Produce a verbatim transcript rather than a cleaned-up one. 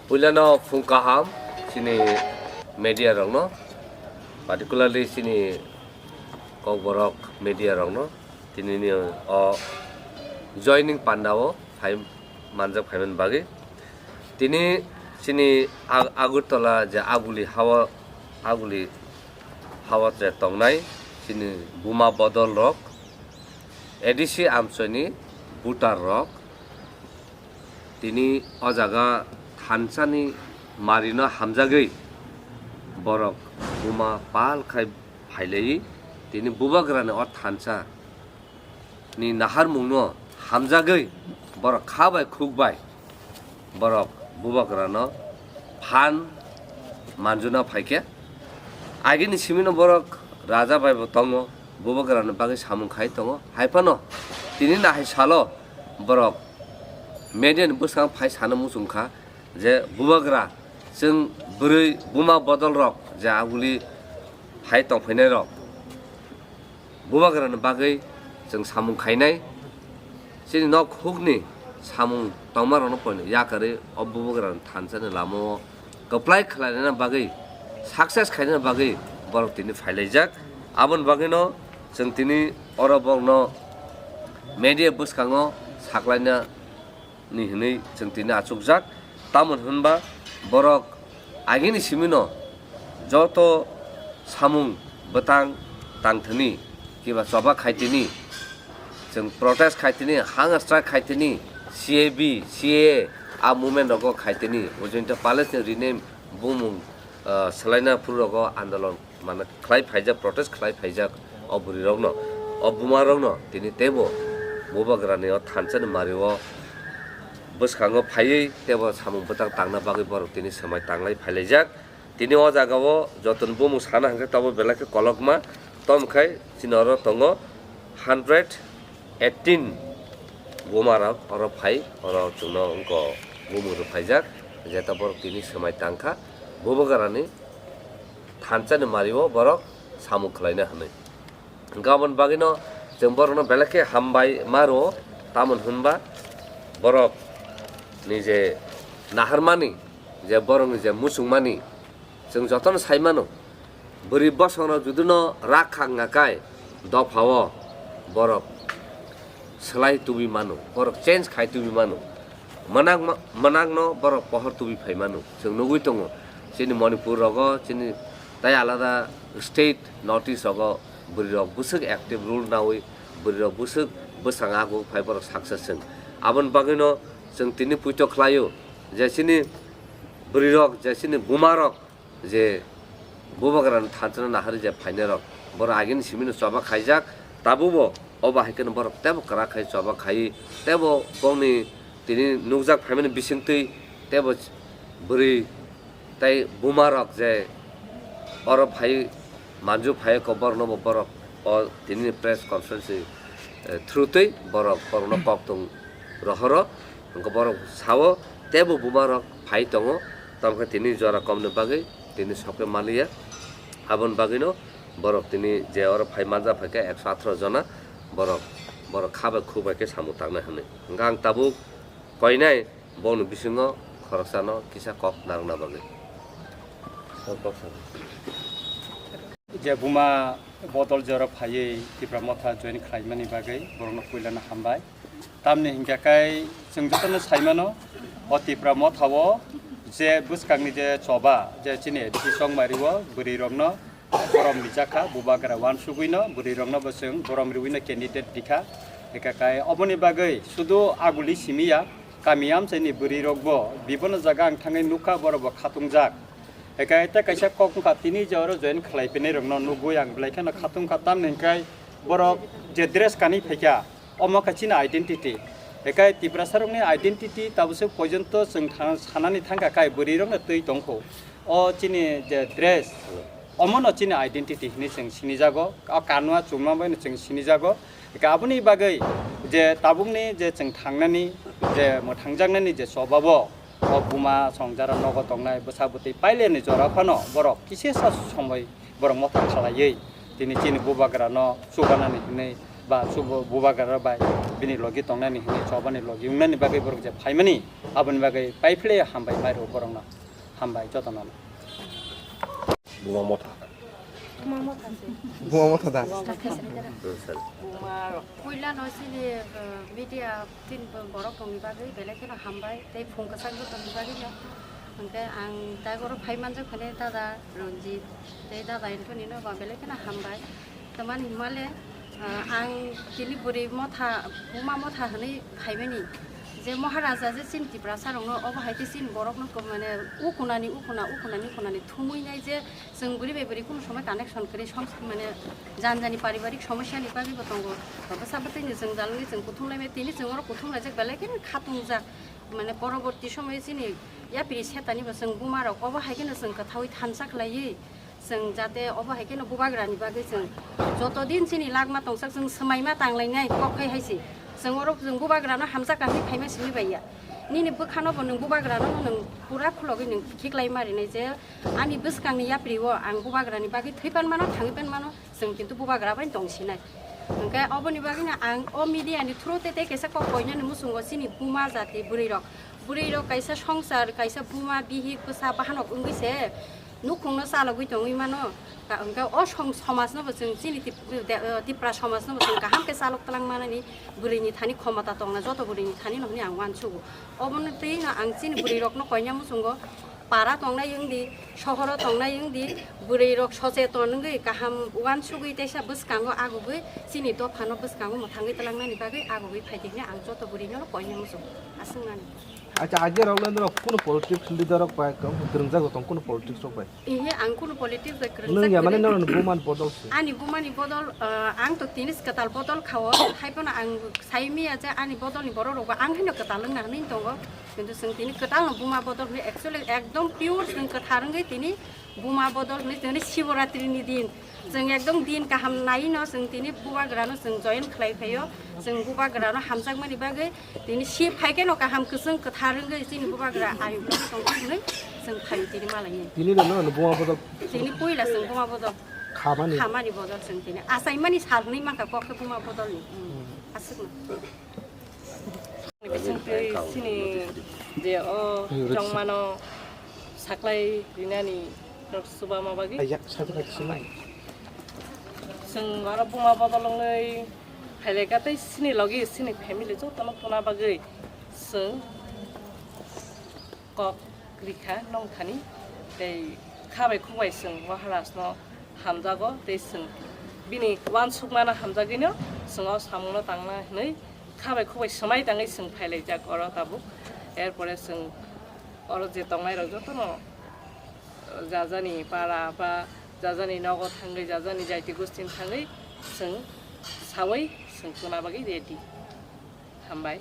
Puilano phung kaham chini media rokno, particularly chini Kokborok media rokno, tini ni o joining panda o phai manjak phaimani bagwi. Tini chini Ag-, Agartala je Aguli hawa, Aguli hawa je tongnai chini buma bodol rok, A D C amchoini voter rok, tini o jaga thansani marino hamjagwi borok buma pal khai phailaiwi tini bubagrani o thansa ni naharmungno hamjagwi borok kha bai khuk bai borok bubagrano phan manjuna phaikhe. Agini simino borok raja bai bo tongo, bubagrano bagwi samung khai tongo. Haiphano tini nahai salo borok media ni bwskango phai sana muchung kha je bubagra chwng bwrwi buma bodol rok je aguli phai tongphainai rok bubagrani bagwi chwng samung khainai, chini nok hukni samung tongmarokno poino yakarwi o bubagrani thansani lamao kwplai khlainani bagwi, success khainani bagwi borok tini phailaijak. Aboni bagwino chwng tini oro borokno media bwskango saklaina ni hwnwi chwng tini achukjak. Tamoni hwnba borok agini simino joto samung bwtang tangthwni kiba choba khaitini, chwng protest khaitini, hunger strike khaitini, C A B, C A A a movement rogo khaitini, ujinta palace ni rename bumung, ah, swlaina phuru rogo andolon mane khlai phaijak, protest khlai phaijak o bwrwi rokno, o buma rokno tini teibo bubagrani o thansani mario bwskango phaiwi teibo samung bwtang tangna bagwi borok tini swmai tanglai phailaijak. Tini o jaga o joto ni bumung sana hwnkhe tabuk belai khe kolokma, tamo khai chini oro tongo hundred eighteen buma rok oro phai, oro chwngno wngkha bumung rwphaijak, jeta borok tini swmai tangkha bubagrani thansani mario borok samung khlaina hwnwi. Hwnkhe aboni bagwino chwng borokno belai khe hambai ma rwo, tamoni hwnba borok ni je naharmani, je borokni je muchungmani, chwng jotono sai mano, bwrwi bosongrok judino rak kha wngkha kai dophao borok swlai tubui mano, borok change khai tubui mano. Mwnakma-, mwnakno borok pohor tubui phai mano. Chwng nugui tongo, chini Manipur rogo, chini tai alada state North East rogo bwrwi rok bwswk active role naui, bwrwi rok bwswk bwsang ago phai borok success wng. Aboni bagwino chwng tini puito khlaio je chini bwrwi rok, je chini buma rok, je bubagrani thansani naharwi je phainairok, borok agini simino choba khaijak, tabukbo obo hai kheno borok teibo kwrak khai choba khaiwi, teibo bongni tini nukjak phaimani bisingtwi, teibo bwrwi tei bumarok je oro phaiwi manju phaiwi kok borokno bo borok o tini press conference ni, eh, through twi borok borokno kok tong rohoro. Hwnkhe borok sao teibo bumarok phai tongo, tamokhe tini jora komni bagwi tini sokhe manliya. Aboni bagwino borok tini je oro phai manja phaikhe ekso atharo jona borok, borok kha bai khuk bai khe samung tangnai hwnwi. Hwnkhe ang tabuk koinai bongni bisingo khoroksano kisa kok narwkna bagwi. Je buma bodol jora phaiwi Tipra Motha join khlaimani bagwi borokno puilano hambai. Tamni hinkhe kai chwng jotono saimano, o Tipra Motha o je bwskangni je choba, je chini A D C chongmari o bwrwi rokno borom rijak kha, bubagra wansugwi no bwrwi rokno bo chwng borom riwi no candidate rikha. Eka kai oboni bagwi sudu aguli simi ya, kami amchaini bwrwi rok bo bibono jaga ang thangwi nukha, borok bo khatungjak. Eka tei kaisa kok wngkha, tini je oro join khlai phinai rokno nugwi ang belai kheno khatung kha, tamni hwnkhe borok je dress kanwi phaikha, omo khe chini identity. Eka Tiprasa rokni identity tabuk se porjonto chwng tha-, sanani thangkha, kai bwrwi rokno twi tongkho. O chini je dress, omono chini identity hinwi chwng sinijago, o kanwa chumma baino chwng sinijago. Eka aboni bagwi je tabukni je chwng thangnani, je mwthangjaknani je choba bo, o buma songjara nogo tongnai bwsa bwtwi paileni jora phano borok kisisa somoi borok motha khalaiwi tini chini bubagrano chubanani hinwi Ba chubo bubagra bai bini logi tongnani hwnwi chobani logi wngnani bagwi borok je phaimani, aboni bagwi paiphle hambai mairo borokno, hambai jotono. Buma motha. Buma motha da. Puila no sini, eh, media tin borok tongni bagwi belai kheno hambai tei phung kwchak jotono bagwi no. Hwnkhe ang tei oro phai manjak phane dada Ranjit tei dada Anthony no ba belai kheno hambai. Tamani himale, ah, ang tini bwrwi motha, buma motha hwnwi phaimani. Je Maharaja je chini Tiprasa rokno, obo hai khe chini borokno ko-, mane ukunani, ukuna, ukunani, ukunani thumui nai je chwng bwrwi bai bwrwi kunu somoi connection kwrwi, song-, mane jani jani paribarik somosyani bagwi bo tongo. Bwsa bwtwini jwngjal wngwi chwng kuthum lai maya, tini chwng oro kuthum laijak belai kheno khatungjak. Mane poroborti somoyo chini yapri setani bo chwng buma rok obo hai kheno chwng kwthaui thansa khlaiwi. Chwng jate obo hai kheno bubagrani bagwi chwng joto din chini lagma tongsak chwng swmaima tanglainai kok khai hai se. Chwng oro chwng bubagrano hamjak kahwi phaima simi bai ya. Nini bwkhano bo nwng bubagrano nwng pura khulogwi nwng khiklai ma rinai je ani bwskangni yapri o ang bubagrani bagwi thwi pan mano, thangwi pan mano, chwng kintu bubagra bai tong sinai. Hwnkhe oboni bagwino ang o media ni through te tei kaisa kok koinani muchungo chini buma jati bwrwi rok. Bwrwi rok kaisa songsar, kaisa buma, bihik, bwsa, bahanok wngwi se nukhungno chalogwi tongwi mano. Ka-, hwnkhe o som-, somajno bo chwng chini Tip-, de-, eh, Tipra somajno bo chwng kaham khe chalok twlang manani bwrwini thani khomota tongna joto bwrwini thani no hwnwi ang uansugo. Obono twi no ang chini bwrwi rokno koina muchungo para tongnai wngdi, sohoro tongnai wngdi, bwrwi rok socheton wngwi kaham uansugwi teisa bwskango agugwi chini dophano bwskango mwthangwi twlangnani bagwi agugwi phaidi hwnwi ang joto bwrwino koina muchungo. Aswknani. Acha, age rok le norok kuno politics leader rok bai kwrwngjak tong kuno politics rok bai? Ihe, ang kuno politics bai kwrwngjak. Nwng ya mane kwrwi. Norok bumani bodol se. Ani bumani bodol, ah, ang to tini kwtal bodol khao, hai phano ang sai miya je ani bodol ni borok rok ba ang hino kwtal wngna hwnwi tongo. Kintu chwng tini kwtal no buma bodol hwnwi actually ekdom pure chwng kwthar wngwi tini buma bodol hwnwi tini Shivaratri ni din. Chwng ekdom din kaham nai no chwng tini bubagra no chwng join khlai phaio. Chwng bubagra no hamjakmani bagwi tini si phai khe no kaham kwchwng kwthar wngwi chini bubagra ayuk wngwi tongkha hwnwi chwng phaio tini malai ni. Tini no no buma bodol. Tini puila chwng buma bodol. Khamani. Khamani bodol chwng tini. Achaimani sal hwnwi mankha kok khe buma bodol ni. Hmm. Aswk no. Bisingtwi sini je o chongmano saklai rinani rok chubama bagwi. Ai, yak, sabo kaki sini. Chwng oro buma bodol wngwi phailai kha tei sini logi sini family jotono tuna bagwi chwng kok rikha nongthani tei kha bai khuk bai chwng Maharaj no hamjago tei chwng bini uansukmano hamjagwino chwng o samungno tangna hwnwi kha bai khuk bai swmai tangwi chwng phailaijak oro tabuk. Er pore chwng oro je tongnai rok jotono jajani para ba jajani nogo thangwi jajani jaiti gostin thangwi chwng sawi chwng tuna bagwi ready. Hambai.